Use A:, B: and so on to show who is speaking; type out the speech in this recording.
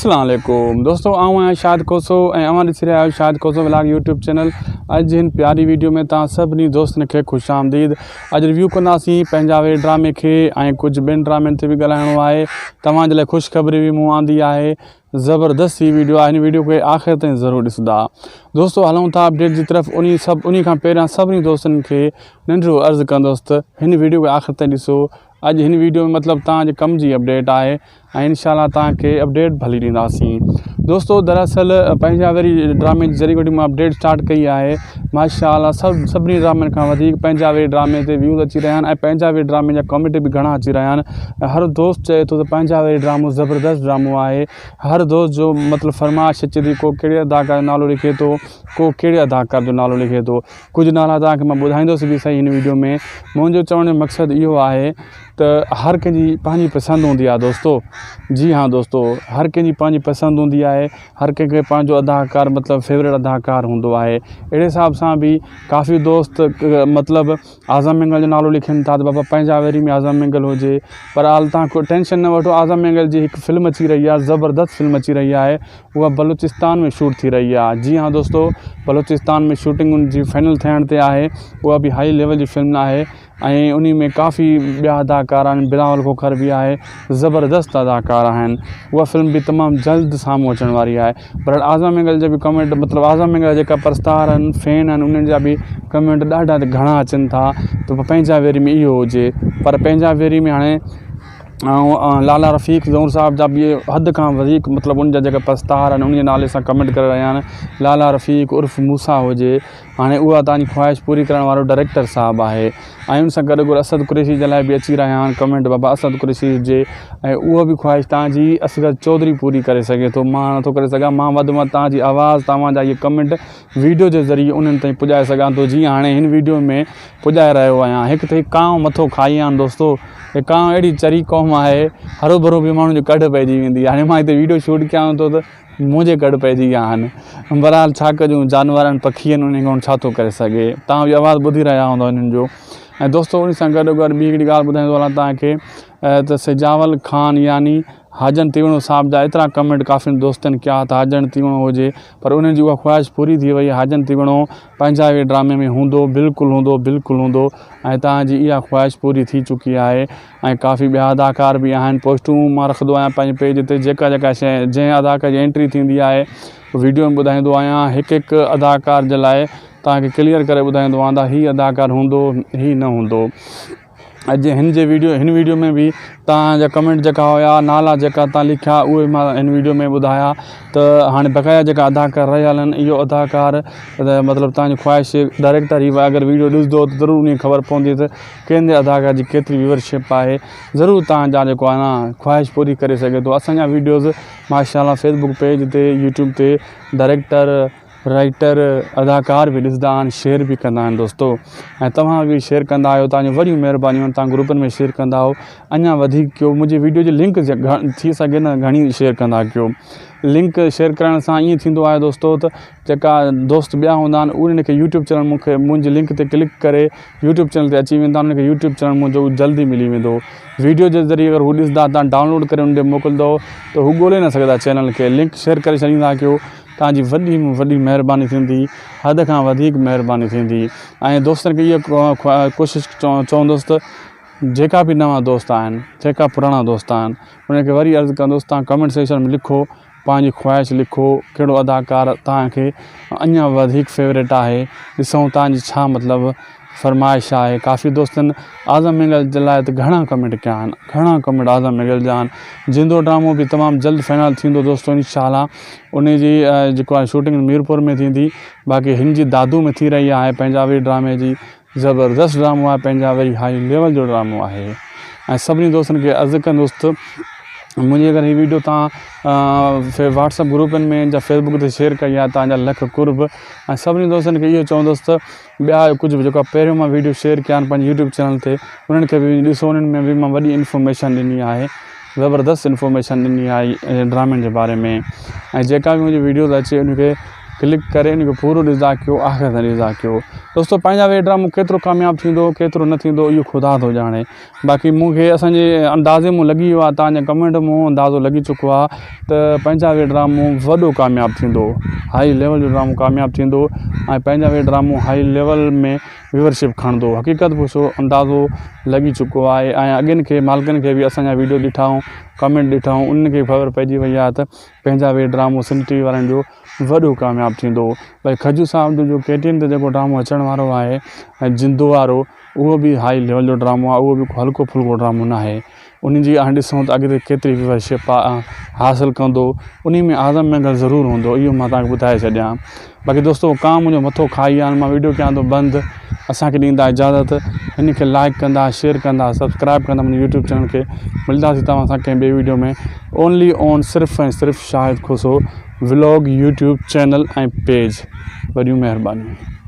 A: اسلام عليڪم دوستو آئون آهيان شاهد کوسو ۽ اوهان ڏسي رهيا آهيو Shahid Khoso vlog YouTube channel. اڄ هن پياري ويڊيو ۾ توهان سڀني دوستن کي خوش آمديد. اڄ ريويو ڪنداسين پنهنجا وي ڊرامي کي ۽ ڪجهه ٻين ڊرامن تي به ڳالهائڻو آهي. توهان جي لاء خوشخبري به مون آندي آهي. زبردست هي ويڊيو آهي، هن ويڊيو کي آخر تائين ضرور ڏسندا. دوستو هلون ٿا اپڊيٽ جي طرف. انهي سڀ انهي کان پهريان سڀني دوستن کي ننڍڙو عرض ڪندس ته هن ويڊيو کي آخر تائين ڏسو. اڄ هن ويڊيو ۾ مطلب توهان جي ڪم جي اپڊيٽ آهي ۽ انشاء الله توهان کي اپڊيٽ ڀلي ڏينداسين. دوستو دراصل پنهنجا وري ڊرامي جي ذريعي وٺي مان اپڊيٽ اسٽارٽ ڪئي آهي. ماشاء الله سڀ سڀني ڊرامن کان وڌيڪ پنهنجا وري ڊرامي تي ويوز اچي رهيا آهن ۽ پنهنجا وري ڊرامي جا ڪامينٽ به گهڻا اچي رهيا آهن ۽ هر دوست چئي ٿو ته پنهنجا وري ڊرامو زبردست ڊرامو آهي. هر دوست جو مطلب فرمائش اچي ٿي ڪو ڪهڙي اداڪار جو نالو لکي ٿو ڪو ڪهڙي اداڪار جو نالو لکي ٿو. ڪجهه نالا توهان کي مان ٻڌائيندس به سهي هن ويڊيو ۾. منهنجو چوڻ جو مقصد اهو آهي ته هر ڪنهن جي پنهنجي پسند هوندي آهي دوستو. جي ها دوستو هر ڪنهن جي پنهنجي پسند هوندي آهي. هر ڪنهن کي پنهنجو اداڪار مطلب فيورٽ اداڪار هوندو آهي. اهڙي حساب سان به ڪافي دوست مطلب اعظم مينگل جو نالو لکن ٿا ته بابا پنهنجا ويري ۾ اعظم مينگل هجي. پر حال تان ڪو ٽينشن نه وٺو اعظم مينگل جي هڪ فلم اچي رهي آهي زبردست فلم اچي رهي آهي. اها بلوچستان ۾ شوٽ ٿي رهي آهي. جي ها دوستو بلوچستان ۾ شوٽنگ ان جي فائنل ٿيڻ تي آهي. اها به هائي ليول جي فلم آهي ۽ انهي ۾ ڪافي ٻيا اداڪار آهن بلاول کوکر به آهي زبردست اداڪار آهن. اها فلم به تمام جلد سامهون اچڻ واري آهي. پر اعظم مينگل جا به ڪمينٽ مطلب اعظم مينگل جا جيڪا پرستار آهن فين آهن انهن جا به ڪمينٽ ڏاڍا گهڻا اچن ٿا ته پنهنجا ويري ۾ اهو هجي پر پنهنجا ويري ۾ هاڻي ۽ لالا رفيق زئور صاحب جا به حد کان وڌيڪ مطلب ان جا جيڪا پرستار آهن ان جي نالي سان ڪمينٽ ڪري رهيا آهن لالا رفيق عرف موسيٰ هجي هاڻي اها تنهنجي خواهش پوري ڪرڻ وارو ڊائريڪٽر صاحب آهي ۽ ان سان گڏ گڏ اسد قريشي جي لاء به اچي رهيا آهن ڪمينٽ بابا اسد قريشي هجي ۽ اها به خواهش تنهنجي اصغر چوڌري پوري ڪري سگهي ٿو مان نٿو ڪري سگهان مان وڌ ۾ وڌ تنهنجي آواز توهان جا اهي ڪمينٽ ويڊيو جي ذريعي انهن تائين پڄائي سگهان ٿو جيئن هاڻي هن ويڊيو ۾ پڄائي رهيو آهيان. هڪ ته هي ڪانء مٿو کائي ويا آهن دوستو. هي ڪانء اهڙي چري قوم آهي هروڀرو به ماڻهن جي ڪڍ پئجي ويندي آهي. هاڻي مان هتي ويڊيو شوٽ ڪيان ٿو ته منهنجي ڪڍ پئجي ويا آهن. بهرحال ڇا ڪجون جانور آهن پکي آهن انهن کان ڇا ٿو ڪري سگهي. توهان به آواز ٻڌي رهيا هوندؤ انهن جو. ۽ دوستو ان سان گڏو گڏ ٻي هڪڙي ڳالهه ٻڌائيندو هلان توهان کي ته سجاول خان يعني حاجن تيوڻو صاحب جا ايترا ڪمينٽ ڪافي دوستن ڪيا ته حاجن تيوڻو هجي پر انهن جي اها خواهش پوري ٿي وئي حاجن تيوڻو پنهنجا ڊرامي ۾ هوندو بلڪل هوندو بلڪل هوندو ۽ توهان جي اها خواهش پوري ٿي چڪي آهي ۽ ڪافي ٻيا اداڪار به آهن پوسٽون مان رکندو آهيان پنهنجي پيج تي جيڪا جيڪا شيء جنهن اداڪار جي انٽري ٿيندي آهي ويڊيو ۾ ٻڌائيندو آهيان هڪ هڪ اداڪار جي لاء توهان کي ڪليئر ڪري ٻڌائيندو آهيان ته هي اداڪار هوندو هي نه هوندو. اڄ هن جي ويڊيو هن ويڊيو ۾ به توهان جا ڪمينٽ جيڪا هيا نالا جيڪا توهان لکيا اهي مان هن ويڊيو ۾ ٻڌايا ته هاڻي بقايا جيڪا اداڪار رهيل آهن اهو اداڪار مطلب توهان جي خواهش ڊائريڪٽر هي اگر ويڊيو ڏسندو ته ضرور ان کي خبر پوندي ته ڪنهن جي اداڪار جي ڪيتري ويورشپ آهي ضرور توهان جا جيڪو آهي نه خواهش پوري ڪري سگهي ٿو اسان جا ويڊيوز ماشاء الله فيس بڪ پيج تي يوٽيوب تي ڊائريڪٽر رائيٽر اداڪار به ڏسندا آهن شيئر به ڪندا آهن دوستو ۽ توهان به شيئر ڪندا آهيو توهان جون وڏيون مهربانيون آهن توهان گروپن ۾ شيئر ڪندا آهيو اڃا وڌيڪ ڪيو منهنجي ويڊيو جي لنڪ ٿي سگهي نه گهڻي شيئر ڪندا ڪيو لنڪ شيئر ڪرڻ سان ائين ٿيندو آهي دوستو ته جيڪا دوست ٻيا هوندا آهن انهن کي يوٽيوب چينل مون کي منهنجي لنڪ تي ڪلڪ ڪري يوٽيوب چينل تي اچي ويندا انهن کي يوٽيوب چينل منهنجو جلدي ملي ويندو ويڊيو جي ذريعي اگر هو ڏسندا تان ڊائونلوڊ ڪري ان ڏي موڪلندو ته هو ڳولي نه سگهندا چينل کي لنڪ شيئر ڪري ڇڏيندا ڪيو توهان جي وڏي ۾ وڏي مهرباني ٿيندي حد کان وڌيڪ مهرباني ٿيندي ۽ دوستن کي اها ڪوشش چوندس ته جيڪا به نوان دوست آهن جيڪا پراڻا دوست آهن انهن کي وري عرض ڪندس توهان ڪمينٽ سيڪشن ۾ لکو پنهنجي خواهش لکو ڪهڙو اداڪار توهان کي اڃا وڌيڪ فيوريٽ آهي ڏسون توهان جي ڇا مطلب فرمائش آهي ڪافي دوستن اعظم مينگل جي لاء ته گهڻا ڪمينٽ ڪيا آهن گهڻا ڪمينٽ اعظم مينگل جا آهن جندو ڊرامو به تمام جلد فائنل ٿيندو دوستو انشاء الله ان جي جيڪو آهي شوٽنگ ميرپور ۾ ٿيندي باقي هن جي دادو ۾ ٿي رهي آهي پنهنجا وري ڊرامي جي زبردست ڊرامو آهي پنهنجا وري هائي ليول جو ڊرامو آهي ۽ سڀني دوستن کي عرض ڪندس ته منهنجي اگر هي ويڊيو تان واٽس اپ گروپن ۾ يا فيسبوڪ تي شيئر ڪئي آهي تان جا لک قرب ۽ سڀني دوستن کي اهو چوندس ته ٻيا ڪجهه به جيڪا پهريون مان ويڊيو شيئر ڪيا آهن پنهنجي يوٽيوب چينل تي انهن کي به ڏسو انهن ۾ به مان وڏي انفارميشن ڏني آهي زبردست انفارميشن ڏني آهي ڊرامن جي باري ۾ ۽ جيڪا به منهنجي ويڊيوز اچي ان کي ڪلڪ ڪري ان کي پورو ڏسندا ڪيو آخر تائين ڏسندا ڪيو دوستو پنهنجا وي ڊرامو ڪيترو ڪامياب ٿيندو ڪيترو نه ٿيندو اهو خدا ٿو ڄاڻي باقي مون کي اسان جي اندازي مون لڳي ويو آهي تان جي ڪمينٽ مون اندازو لڳي چڪو آهي ته پنهنجا وي ڊرامو وڏو ڪامياب ٿيندو هائي ليول جو ڊرامو ڪامياب ٿيندو ۽ پنهنجا وي ڊرامو هائي ليول ۾ ويورشپ کڻندو حقيقت پڇو اندازو لڳي چڪو آهي ۽ اڳين کي مالڪن کي به اسان جا ويڊيو ڏٺائون ڪمينٽ ڏٺائون انهن کي خبر پئجي وئي آهي ته پنهنجا وي ڊرامو سنڌ ٽي وي وارن جو وڏو ڪامياب ٿيندو. ڀائي کجو صاحب جو جو ڪي ٽي اين تي جيڪو ڊرامو اچڻ وارو آهي ۽ جندو وارو اهو به هائي ليول جو ڊرامو آهي اهو به ڪو هلڪو ڦلڪو ڊرامو ناهي ان جي هاڻي ڏسون ته اڳتي ڪيتري ويورشپ حاصل ڪندو انهي ۾ اعظم مينگل ضرور هوندو اهو مان توهان کي ٻڌائي ڇڏيان باقي دوستو ڪان منهنجو مٿو کائي ويا آهن مان ويڊيو ڪيان ٿو بند اسان کي ڏيندا اجازت هن کي لائڪ ڪندا شيئر ڪندا سبسڪرائب ڪندا منهنجي يوٽيوب چينل کي ملداسين توهان سان ڪنهن ٻي ويڊيو ۾ اونلي اون صرف ۽ صرف Shahid Khoso vlog YouTube channel ۽ page وڏيون مهربانيون.